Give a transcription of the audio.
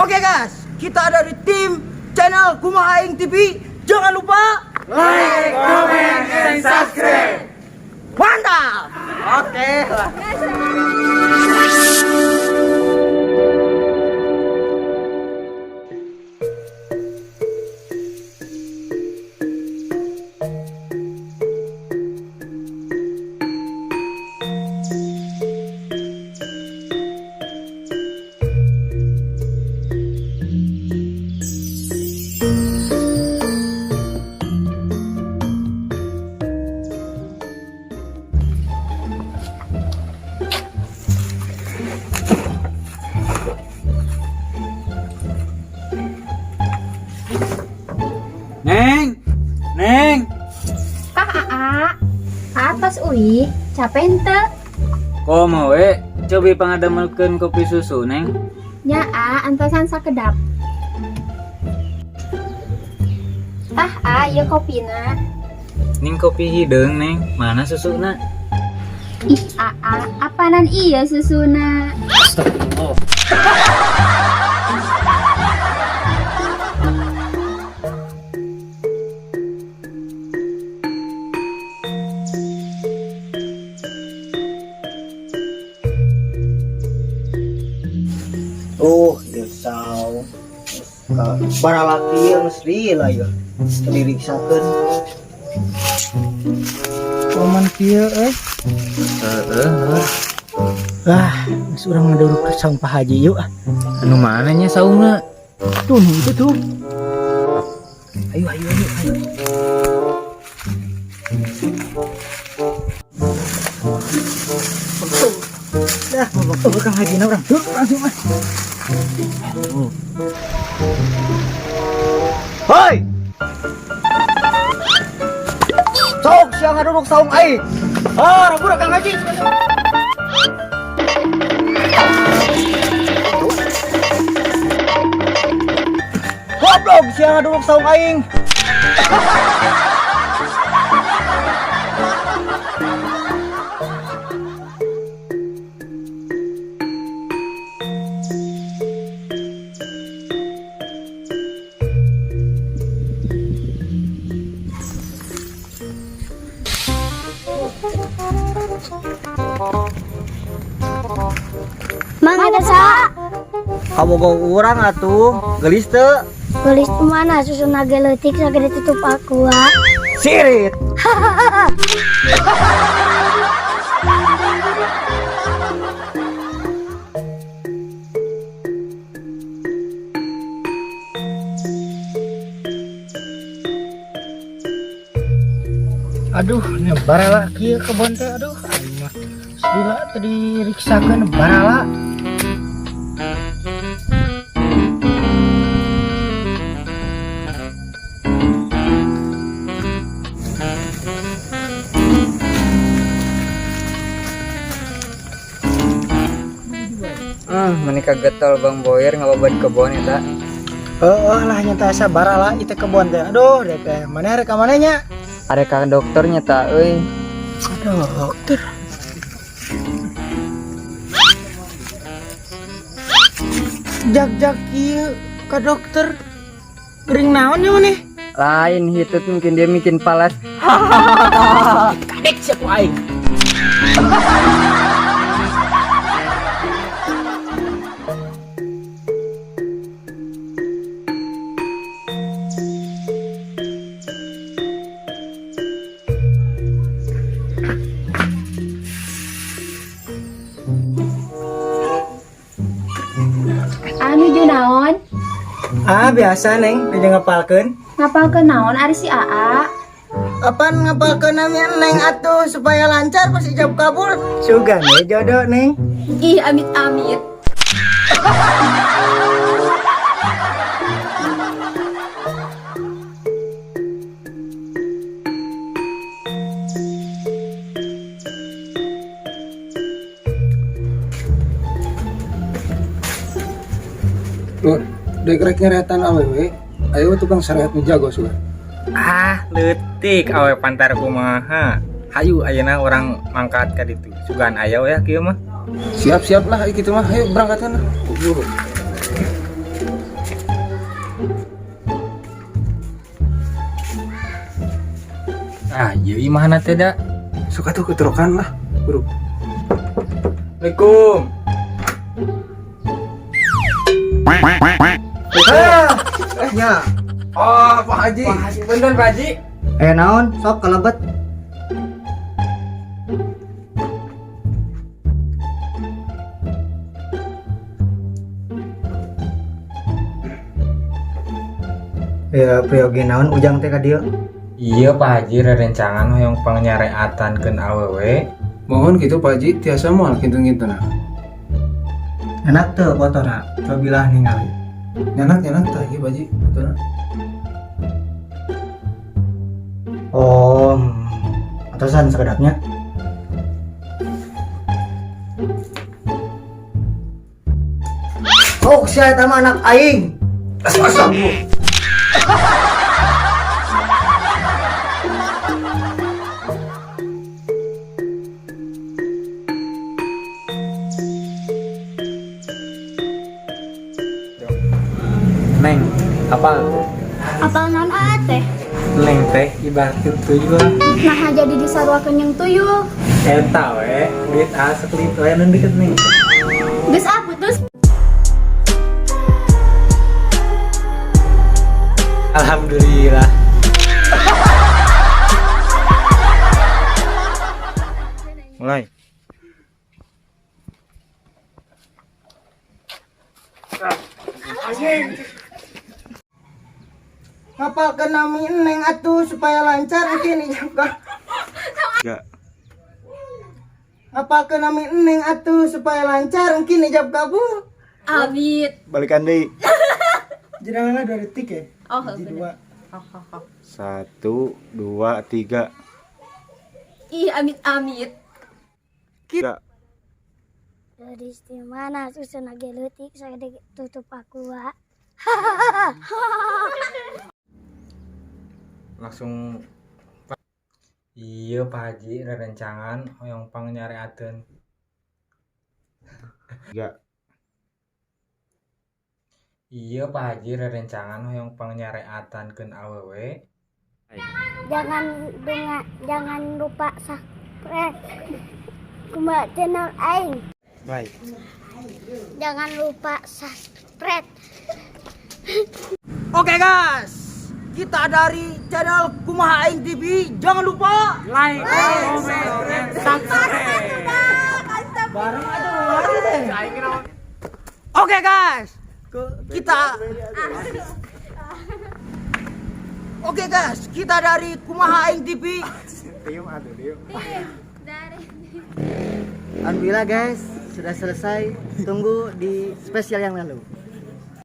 Oke guys, kita ada di tim channel Kumaha Aing TV. Jangan lupa Like, comment, and subscribe. Mantap. Oke lah. Neng, Neng, Kak Aa, ka atas uih, capek henteu? komo we, cobi pangadamelkeun kopi susu, Neng. Nya A, antosan sakedap. Tah A, ieu kopina. Ning kopi hideung, Neng. Mana susuna? Ih Aa, apanan iya susuna? Astagfirullah. Oh, ya saung. Para laki yang mesti lah ya. Diriksakeun. Paman kieu euy. Heeh. Ah, geus urang ngaduruk ke saung Pak Haji yuk ah. Anu mana nya saungna? Tuh nu itu tuh. Ayo ayo ayo ayo. Dah, mau Kang Haji na urang. Yuk, langsung ah. Hoi. Sok sia ngaduruk saung aing. Ah, rabu Kang Haji. Goblok sia ngaduruk saung aing. Mang ada sa, Kamu go urang atuh, geulis teu? Geulis mana susu naga leutik sagede tutup aku ah. Sirit. Aduh, ini barala kieu kebon teh aduh aing mah. Lila teu diriksakeun barala. Menikah getol Bang Boyer ngababad kebon eta. Heeh lah nyata asa barala itu kebon teh. Aduh, dek teh. Mana rek ka mana nya? Arek ka dokter nya ta euy. Aduh, dokter. Jag-jag kieu ka dokter. Gering naon nya maneh? Lain hitut mungkin dia bikin palas. Kadek sia ku aing. Anu ju naon? Ah, biasa Neng, dia ngapalkeun. Ngapalkeun naon ari si Aa? Apaan ngapalkeun namanya Neng atuh supaya lancar pas ijab kabul. Sugan we jodoh Neng. Ih, amit-amit. Lur, dek rek nyeretan awewe, ayo tukang seret nu jago sugan. Ah, leutik awe pantar kumaha. Hayu ayeuna urang mangkat ka ditu. Sugan aya we kieu mah. Siap-siap lah kitu mah, ayo berangkatkan lah. Buru. Ah, ieu imahna teh da. Suka tuh keterokan lah, bro. Assalamualaikum. Nya, Oh, Pak Haji. Pak Haji, punten Pak Haji. aya naon? Sok kalebet. Ya, priyogi naon ujang teh ka dieu? Iya Pak Haji rerencangan hoyong pangnyareatankeun awewe. Mohon gitu Pak Haji, tiasa moal kinten-kintena. Enak teu fotona, cobilah ningali. Nyanak nyanak tah ieu Pak Haji, fotona. Oh, atosan sakedapnya. Oh, sia eta mah anak aing. Neng, apal? Apal naon Aa teh? Neng teh ibaratkeun tuyul. Nah jadi disaruakeun jeung tuyul. Eta we, duit A sekelip we nu deket nih. Geus ah putus. Alhamdulillah. Mulai. Ngapalkeun nami Neng atuh supaya lancar engke ijab Tiga. Ngapalkeun nami Neng atuh supaya lancar engke ijab kabul. Amit. Balikan deui. Jeda 2 detik ya. Oh, Hiji, bener. dua. 1, 2, 3. Ih, amit amit. Tiga. Dari mana susuna ge leutik sagede tutup aku wa. Langsung Iya Pak Haji rerencangan hoyong pangnyareateun. Tiga. Iya Pak Haji rerencangan hoyong pangnyareatankeun awewe. Jangan lupa subscribe Kumaha channel aing. Baik. Jangan lupa subscribe. Oke guys, kita dari channel Kumaha Aing TV. Jangan lupa Like, comment, subscribe. bareng aja lari deh. Oke guys, kita Oke guys, kita dari Kumaha Aing TV. Alhamdulillah guys, sudah selesai. Tunggu di spesial yang lalu.